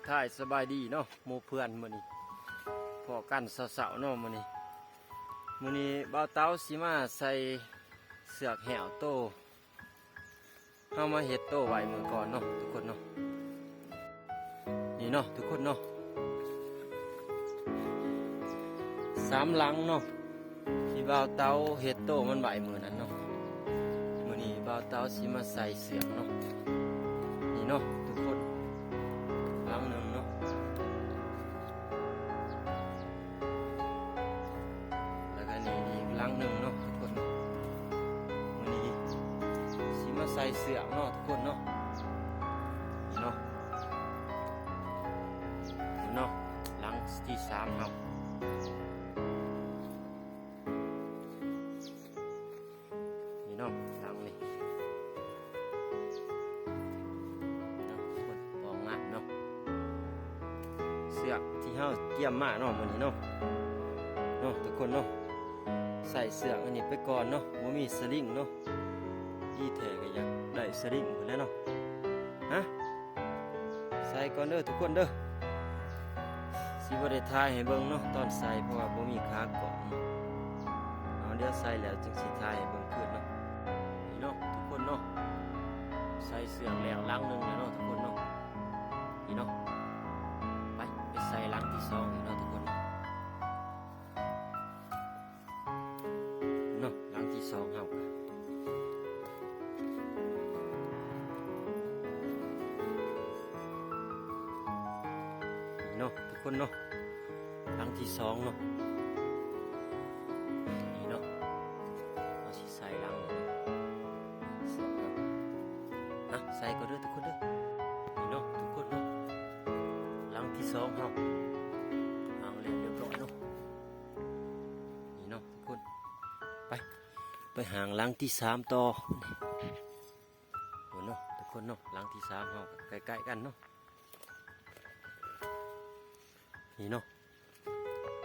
ທາຍສະບາຍດີເນາະ ໝູ່ເພື່ອນ ມື້ນີ້ພໍ້ກັນເຊົ້າໆເນາະ ມື້ນີ້ ມື້ນີ້ບ່າວເຕົາຊິມາໃສ່ເຊືອກແຫ້ວໂຕ ເຮົາມາເຮັດໂຕໄວ້ມື້ກ່ອນເນາະທຸກຄົນເນາະ. ນີ້ເນາະທຸກຄົນເນາະ ສາມຫຼັງເນາະ ທີ່ບ່າວເຕົາເຮັດໂຕມັນໄວ້ມື້ນັ້ນເນາະ. ມື້ນີ້ບ່າວເຕົາຊິມາໃສ່ເຊືອກເນາະ. ນີ້ເນາະທຸກຄົນ ຫຼັງໜຶ່ງເນາະ ແລ້ວກໍນີ້ອີກຫຼັງໜຶ່ງເນາະທຸກຄົນ. ມື້ນີ້ຊິມາໃສ່ເຊືອກເນາະທຸກຄົນເນາະ. ນີ້ເນາະ ເນາະ ຫຼັງທີສາມເຮົາ ນີ້ເນາະ ຫຼັງນີ້ເນາະ ປອງງາມເນາະ ເຊືອກທີ່ເຮົາກຽມມາເນາະ ມື້ນີ້ເນາະ ເນາະທຸກຄົນເນາະ. ໃສ່ເຊືອກອັນນີ້ໄປກ່ອນເນາະ ບໍ່ມີສະລິງເນາະ. ດີແທ້ກໍຢາກໄດ້ສະລິງພຸ້ນແຫຼະເນາະ. ຮະ ໃສ່ກ່ອນເດີທຸກຄົນເດີ ຊິບໍ່ໄດ້ຖ່າຍໃຫ້ເບິ່ງເນາະຕອນໃສ່ ເພາະວ່າບໍ່ມີຂາກ້ອງເນາະ. ເອົາ ດຽວໃສ່ແລ້ວຈຶ່ງຊິຖ່າຍໃຫ້ເບິ່ງຄືນເນາະ. ນີ້ເນາະທຸກຄົນເນາະ ໃສ່ເຊືອກແລ້ວຫຼັງໜຶ່ງແລ້ວເນາະທຸກຄົນເນາະ. ນີ້ເນາະ ໄປ ໄປໃສ່ຫຼັງທີສອງອີກເນາະທຸກຄົນເນາະ. ເນາະ ຫຼັງທີສອງເຮົາ ເນາະທຸກຄົນເນາະ ຫຼັງທີສອງເນາະ. ນີ້ເນາະ ເຮົາຊິໃສ່ຫຼັງນີ້ເນາະ ໃສ່ກ່ອນເດີທຸກຄົນເດີ. ນີ້ເນາະທຸກຄົນເນາະ ຫຼັງທີສອງເຮົາຫາງແລ້ວຮຽບຮ້ອຍເນາະ. ນີ້ເນາະທຸກຄົນ ໄປ ໄປຫາງຫຼັງທີສາມຕໍ່. ໂອ້ເນາະທຸກຄົນເນາະ ຫຼັງທີສາມເຮົາໃກ້ໆກັນເນາະ. ນີ້ເນາະ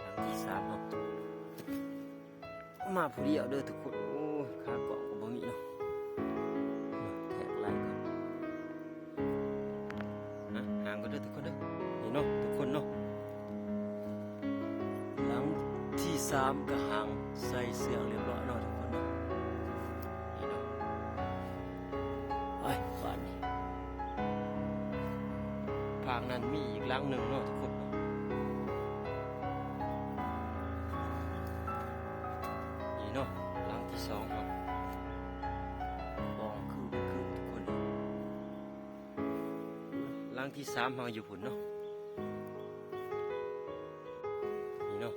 ຫຼັງທີສາມເຮົາ ມາຜູ້ດຽວເດີທຸກຄົນ. ໂອ້ຍ ຂາກ້ອງກໍບໍ່ມີເນາະ ແທກໄລ່ກ່ອນ ຫາງກ່ອນເດີທຸກຄົນເດີ. ນີ້ເນາະທຸກຄົນເນາະ ຫຼັງທີສາມກໍຫາງໃສ່ເຊືອກຮຽບຮ້ອຍເນາະທຸກຄົນເນາະ. ນີ້ເນາະ ໄປບາດນີ້ ພາກນັ້ນມີອີກຫຼັງໜຶ່ງເນາະທຸກຄົນເນາະ. ນີ້ເນາະ ຫຼັງທີສອງເຮົາ ປອງຄື ຄືທຸກຄົນ ຫຼັງທີສາມເຮົາຢູ່ພຸ້ນເນາະ. ນີ້ເນາະ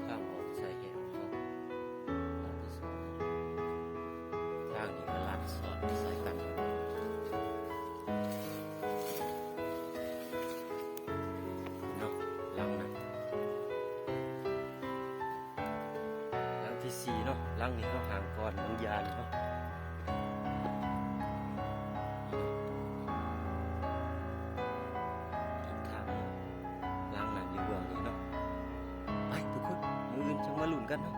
ທາງອອກໃສ່ແຫ້ວເນາະ ຫຼັງທີສອງ ທາງນີ້ກໍລັດສອດໃສ່ກັນເນາະ. ຫຼັງນັ້ນ ຫຼັງທີສີ່ເນາະ ຫຼັງນີ້ເຮົາຫາງກ່ອນ ມັນຢ່ານີ້ເນາະ. ທາງເນາະ ຫຼັງນັ້ນຢູ່ເບື້ອງນີ້ເນາະ. ໄປທຸກຄົນ ມື້ອື່ນຈັ່ງມາລຸ້ນກັນເນາະ.